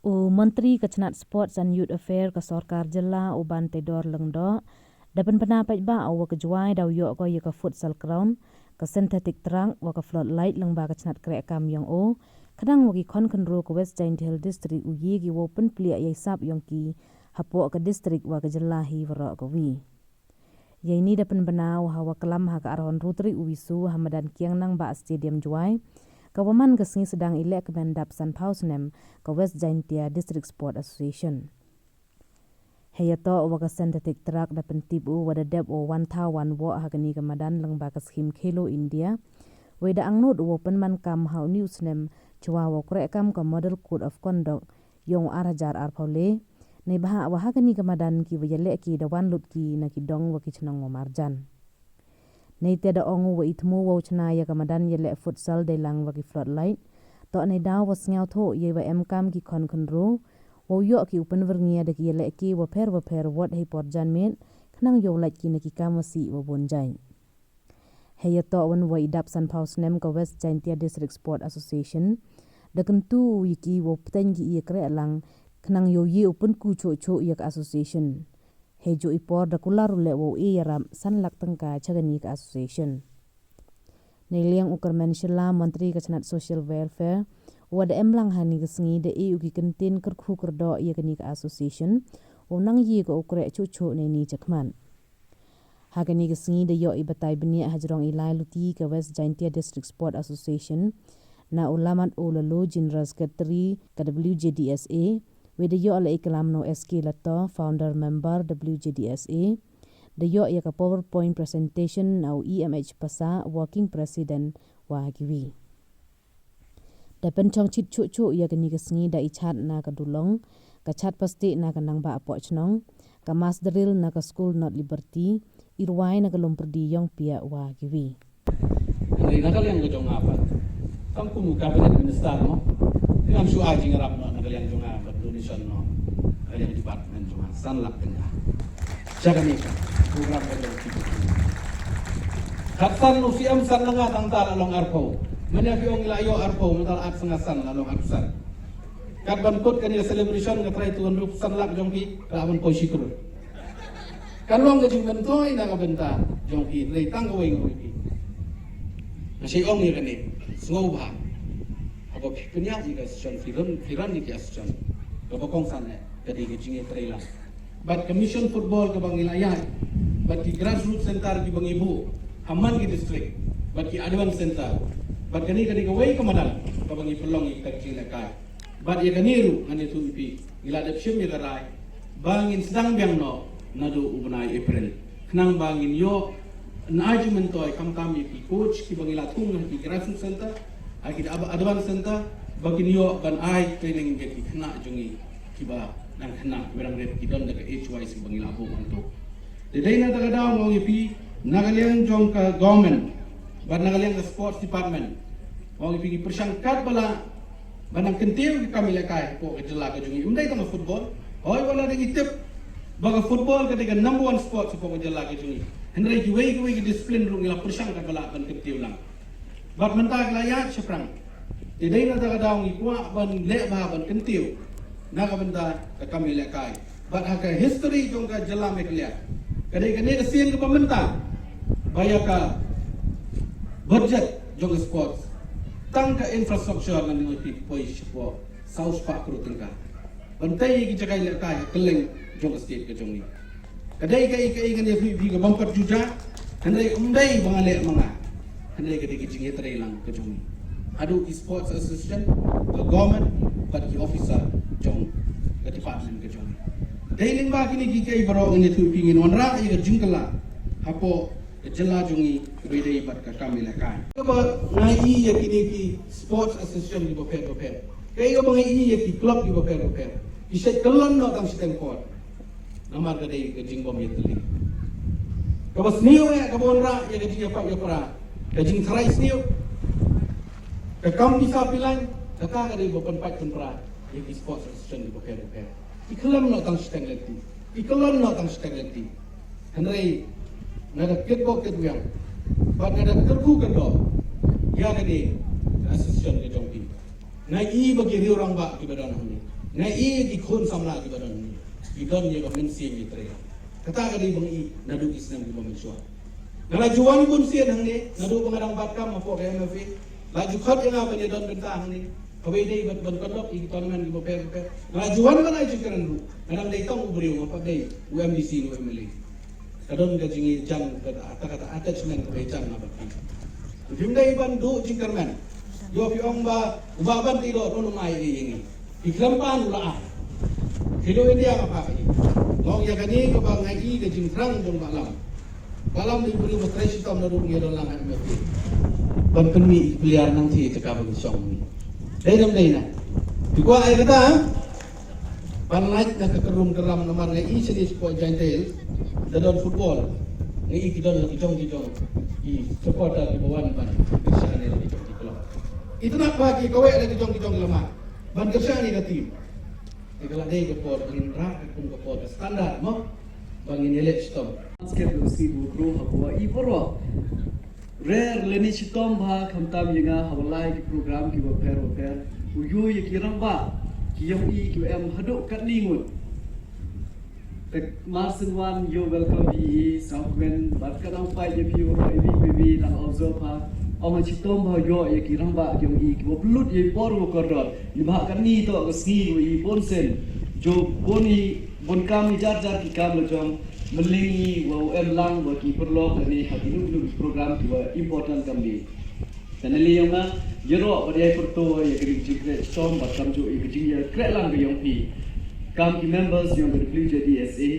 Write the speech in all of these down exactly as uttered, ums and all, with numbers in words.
U Myntri ka chnat Sports and Youth Affairs ka sorkar jylla u Banteidor Lyngdoh da pynbna paidbah u wa ka Jwai daw yoh ko ya ka futsal ground, ka synthetic track wa ka floodlight lyngba ka chnat kreh kam yong u, khnang wa ki khon khynru ka West Jaintia Hills District u ye ki wow pynpliah ya i sap yong ki hapoh ka district wa ka jylla hi waroh kawi. Yeini da pynbna u ha wa klam ha ka arhon rutri u wisu ha madan Kiang Nangbah Stadium Jwai, ka wa man ka sngi sdang i lehkmen dap sanphaw snem ka West Jaintia District Sport Association. Hei ya toh wa ka synthetic track da pyntip u wa da dep u wan thaw wan woh ha kani ka madan lyngba ka skhim Khelo India. Wei da angnud u wa pynman kam ha u ni u snem chwa wa kreh kam ka Model Code of Conduct yong u ar hajar arphaw le. Nei bha wa ha kani ka madan ki wa ya leh ki da wan lut ki na ki dong wa ki chnong wa marjan. Nei te da ong u wa i thmu wow chna ya ka madan ya leh futsal dei lang wa ki floodlight. Toh nei daw wa sngewthuh ya wa em kam ki khon khynru wow yoh ki u pynwyrngia da ki ya leh ki wa pher wa pher wat hei por janmiet khnang yow lait ki na ki kam wa sih wa bun jai. Hei ya toh wan wa i dap sanphaw snem ka West Jaintia District Sport Association da kyntu u ya ki wow pteng ki ya kreh lang khnang yow ye u pynku chuh chuh ya ka association. Hei ju i por da kular u leh wow e yarap san lak tyngka cha kani ka association. Nei liang u Kyrmen Shylla, Myntri ka chnat Social Welfare, wa da em lang ha ni ka sngi da e u ki kyntien kyrkhu kyrdoh ya kani ka association, wow nang ye ka u kreh chuh chuh nei ni chakhmat. Ha kani ka sngi da yoh i batai bniah ha jrong i lai luti ka West Jaintia District Sport Association, na u Lamat u Lalo, General Secretary ka W J D S A, wei da yoh la i klam no S K Lato, Founder Member W J D S A, da yoh ya ka PowerPoint presentation na u E M H Pasa, Working President, wa kiwi. Da pynchong chit chuh chuh ya kani ka sngi da i chat na ka Dulong, ka chat pasti na ka Nangbah Poh Chnong, ka mass drill na ka School North Liberty, i rwai na ka Lumpyrdi yong pia wa kiwi. Hynrei na ka liang ka jong nga pat, kam kum u cabinet minister mo, ngam shu ai jingïarap mo na ka liang jong nga pat, donation mo na ka liang department jong nga san lak tyngka. Cha kane ka program ka jong ki. Kat san u C M san na nga tang ta la long arphew. Mynne phi ong la ïoh arphew, mynta la at sa nga san la long arphew san. Kat ban kut kane ka celebration nga trai tuan rup san lak jong ki, ka ban poi shi klur. Kan long ka jingmyntoi na ka bynta jong ki, hynrei tang kawei nga ong ïa phi. Nga shu ong ïa kane, sngewbha haba phi pynïaid ïa ka association, phi run, phi run ïa ka association kaba kongsan eh, ka dei ka jingïatreilang. Bad ka mission football kaba ngi la ïaid, bad ki grassroots center kiba ngi buh ha man ki district, bad ki advance center, bad kane ka dei kawei ka madan kaba ngi pynlong ïa ka jinglehkai. Bad ïa kane ruh ngan ïathuh ïa phi, ngi la dep shim ïa ka rai ba ngin sdang biang noh naduh u bnai April, khnang ba ngin ïoh, ngin ai jingmyntoi khamtam ïa ki coach kiba ngi la thung ha ki grassroots center, ha ki ad-, advance center, ba kin ïoh ban ai training ïa ki khynnah jong ngi kiba dang khynnah, kiba dang rit, ki don da ka age wise kiba ngi la buh hangto. Te dei na kata ka daw nga ong ïa phi, na ka liang jong ka government bad na ka liang ka sports department, nga ong ïa phi, ngi pyrshang katba lah ban nang kyntiew ki kam ïalehkai hapoh ka jylla ka jong ngi. Ym dei tang ka football. Hooid, wat la dei ngi tip ba ka football ka dei ka number one sports hapoh ka jylla ka jong ngi, hynrei kiwei kiwei ki discipline ruh ngi la pyrshang katba lah ban kyntiew lang. Bad mynta ki la ïaid shaphrang. Te dei na kata ka daw ngi kwah ban leh bha ban kyntiew na ka bynta ka kam ïalehkai. Bad ha ka history jong ka jylla Meghalaya, ka dei kane ka sien kaba mynta ba ïa ka budget jong ka sports, tang ka infrastructure ngan ong ïa phi, poi shapoh saw spah klur tyngka ban tei ïa ki jaka ïalehkai ha kylleng jong ka state ka jong ngi. Ka dei kaei kaei ngan ïathuh ïa phi ka bym pat ju jia, hynrei ym dei ba nga leh ma nga, hynrei ka dei ka jingïatreilang ka jong ngi. Haduh ki sports association, ka government, bad ki officer jong ka department ka jong ngi. Dei lyngba kine kiei kiei baroh ngan ïathuh ïa phi, ngin wanrah ïa ka jingkylla hapoh ka jylla jong ngi kaba ïadei bad ka kam ïalehkai. Kaba nga ïohi ïa kine ki sports association kiba pher bapher, kaei kaba nga ïohi ïa ki club kiba pher bapher, ki shait kyllon noh tang shiteng por. Namar ka dei ka jingbym ïatylli. Kaba sniew eh kaba wanrah ïa ka jingïapait ïapra, ka jingtharai sniew, ka kam pisa pilan, kata ka dei ba pynpait pynpra ïa ki sports association kiba pher bapher. Ki khyllem noh tang shiteng lynti, ki kyllon noh tang shiteng lynti. Hynrei nga da kitbok kitwiang bad nga da kyrkhu kyrdoh ïa kane ka association ka jong phi. Nga i ba ki riew rangbah kiba don hangne, Nga i ki khun samla kiba don, ki don ïa ka mynsiem ïatrei. Kata ka dei ba nga i naduh ki snem kiba mynshuwa. Nga la ju wan bun sien hangne naduh ba nga dang bat kam hapoh ka M F A. La ju khot ïa nga ban ïadon bynta hangne. Kaba ïadei bad ban conduct ïa ki tournament kiba pher bapher. Nga la ju wan ban ai jingkren ruh. Nga dang dei tang u briew, nga pat dei u M D C ne u M L A. Ka don ka jingïajan, ka, ka, ka attachment kaba ïajan nga bad phi. Phim dei ban duh jingkyrmen. Ïoh phi ong ba u Bah Banteidor un ym ai ei ïa ngi. Phi khlem pan u la ai. Khelo India ka phah ïa ngi. Nga ong ïa kane kaba nga i ka jingthrang jong Bah Lam. Bah Lam dei u briew ba trei shitom naduh ba ngi ïadon lang ha M F A. Ban pynmih ïa ki player nangta ha ka jaka ba ngi shong ngi. Dei ne ym dei na? Phi kwah ai kata, ha? Ban lait na ka kyrrum kyrram namar nga i shane shapoh Jaintia Hills da don football. Nga i ki don la ki jong ki jong ki supporter kiba wan ban kyrshan ïa la ki jong ki club. Itynnad ba ki kawei la ki jong ki jong ki lama ban kyrshan ïa ka team. Te ka la dei ka por ba ngin rah ka kum ka por ka standard mo ba ngin ïaleh shitom. Skhem da u sngi ba u kru ha ba i baroh. Rare lane shitom bha khamtam ïa nga haba lai ki program kiba pher bapher. U ïoh ïa ki rangbah ki ïong i kiba em haduh katne ngut. Te marsien wan ïoh welcome ïa i sngewkmen bad ka dang pait ïa phi baroh i wi i wi dang observe ha. Ong ha shitom bha ïoh ïa ki rangbah ki ïong i kiba pynlut ïa i por ba kordor. Ni bha katne to ka sngi ba i bun sien. Jo bun i bun kam i jar jar ki kam la jong. Mylli ngi wa u em lang wa ki pyrlok kane ha ki nuk nuk program ki wa important kam ni. Kane li yong nga, ïaroh wa dei pyrto wa ya kane jingkhreh chitom wa kam ju i ka jingïakhreh lang ka yong phi. Kam ki members yong ka W J D S A,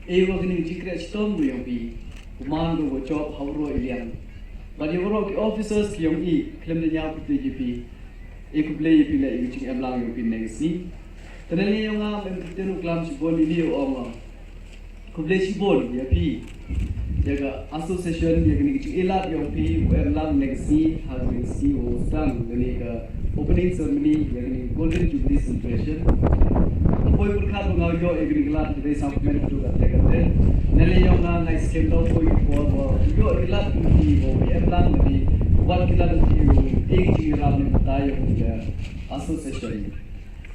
e wa kane jingkhreh chitom ka yong phi. Kuman ka wa chop ha u ro i liang. Wa ya wa ro ki officers ki yong i, khlem da ñiaw pyrto ji phi. E khublei ïa phi la i ka jingem lang yong phi next ni. Kane li yong nga, em pyrto nu klam chibon i ni ong. Khublei shibun ïa phi. Ïa ka association ïa kane ka jingïalap ïa phi u em lang next ni ha kane ka sngi u sdang kane ka opening ceremony ïa kane ka Golden Jubilee Celebration. Poi pyrkhat ba nga ïoh ïa kane ka lad ka dei sa pynmen tu ka te ka te. Nale ïa nga ngai skem dong poi por ba ïoh ïa ka lad ka phi ba u em lang kane wat ka lad ka phi u ing jingïarap ne ka tai ïa ka association.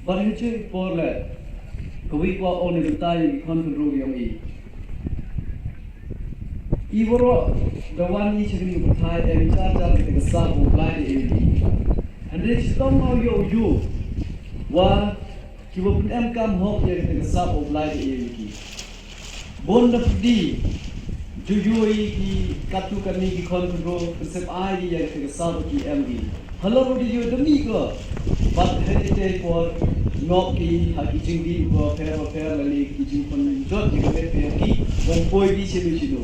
Bad ha jingpor leh, kawei ka ong ïa kata ïa ki khon khynroo yong i. I waroh da wan i sha kane ka pyrthei em i jar jar kata ka sap U Blai da em i. Hynrei shitom nga u ïoh u ïoh wa kiwa pynemkam hok ïa kata ka sap U Blai da em i ki. Bun da pyrdi ju ïoh i ki katto katne ki khon khynroo, pynsep ai ïa kata ka sap ki em i. Halor u dei ïoh da mih ko. Bad ha kata por ngop ki ha ki jingdih ko pher pher lane ki jingpynjot ïa ka met ïa ki. Bym poi ki shano shano.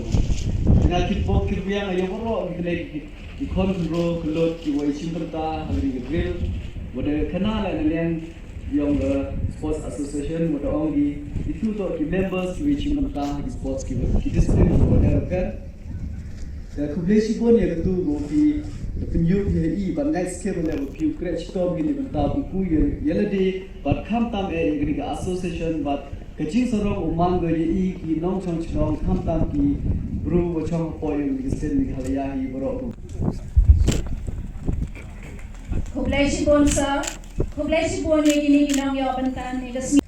Nga kit bok kit biang ïa waroh ki kane ki, ki khon khynroo khyllood kiwa i shim bynta ha kane ka drill. Wa da khana la na liang yong ka sports association, wa da ong ki itu to ki members kiwa i shim bynta ha ki sports kiwa ki discipline kiwa pher pher. Da khublei shibun ïa katu ba phi da pynïoh ïa i, bad next year leh ba phi u khreh chitom ïa i bynta phi ku ïa, ïa lade, bad khamtam eh ïa kane ka association, bad ka jingsarong u man ko ïa i ki nongchong chnong, khamtam ki bru wa chong hapoh ïa kane ka state Meghalaya hi baroh. Khublei shibun sir, khublei shibun ïa kine ki nongïoh bynta ïa ka sngi.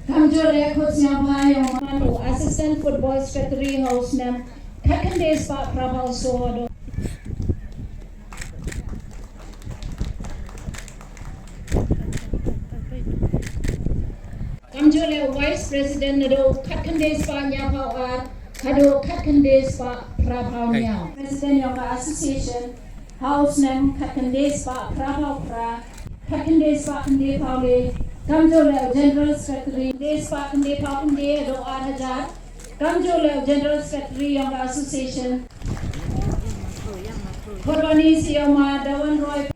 Kamjooh leh khot sngewbha ïa u man u Assistant Football Secretary ha u snem khatkhyndai spah phraphaw soo haduh. Kamjooh leh u Vice President naduh khatkhyndai spah hynñiewphaw ar haduh khatkhyndai spah phraphaw hynñiew. President yong ka association ha u snem khatkhyndai spah phraphaw phra, khatkhyndai spah khyndaiphaw le. Kamjooh leh u General Secretary, khyndai spah khyndaiphaw khyndai haduh ar hajar. Kamjooh leh u General Secretary yong ka association. Khublei shibun ïa u ma Dawan Roy.